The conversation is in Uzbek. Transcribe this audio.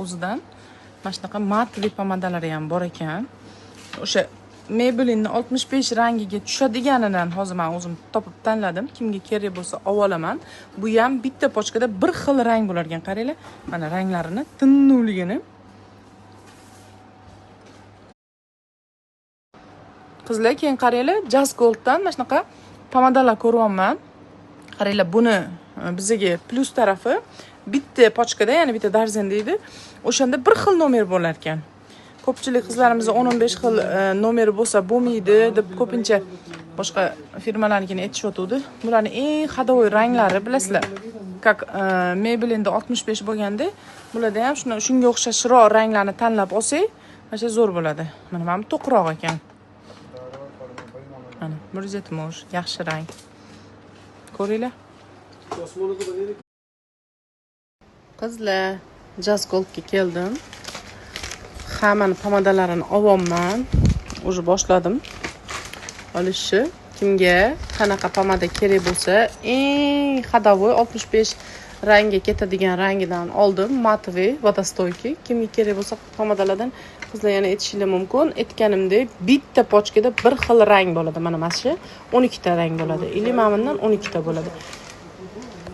O'zidan mana shunaqa matli pomadalari ham bor ekan. O'sha Maybelline'ni 65 rangiga tushadiganidan hozir men o'zim topib tanladim. Kimga kerak bo'lsa olaman. Bu ham bitta pochkada bir xil rang bo'lar ekan. Qaranglar, mana ranglarini, tinnuligini. Qizlar, keyin qaranglar, Just Gold'dan mana shunaqa pomadalar ko'ryapman. Qaranglar, buni bizga plus tarafi bitta pochkada, ya'ni bitta darzen deydi. O'shanda bir xil nomer bo'lar ekan. Ko'pchilik qizlarimizda 10-15 xil nomeri bo'lsa bo'lmaydi deb ko'pincha boshqa firmalarnikini aytishyotdi. Bularning eng ходовой ranglari bilasizlar. Как Maybelline'da 65 bo'lganda, bularda ham shunga o'xshashroq ranglarni tanlab olsak, mana shu zo'r bo'ladi. Mana bu to'qroq ekan. Mana 170, yaxshi rang. Ko'ringlar. Qizlar, Just Goldga keldim. Hammani pomadalarini olyapman. Уже boshladim olishni. Kimga qanaqa pomada kerak bo'lsa, eng ходовой 65 rangga ketadigan rangidan oldim. Матовый, водостойкий. Kimga kerak bo'lsa pomadalardan qizlar yana aytishinglar mumkin. Aytganimdek, bitta pochkada bir xil rang bo'ladi. Mana shu 12 ta rang bo'ladi. Ili mana bundan 12 ta bo'ladi.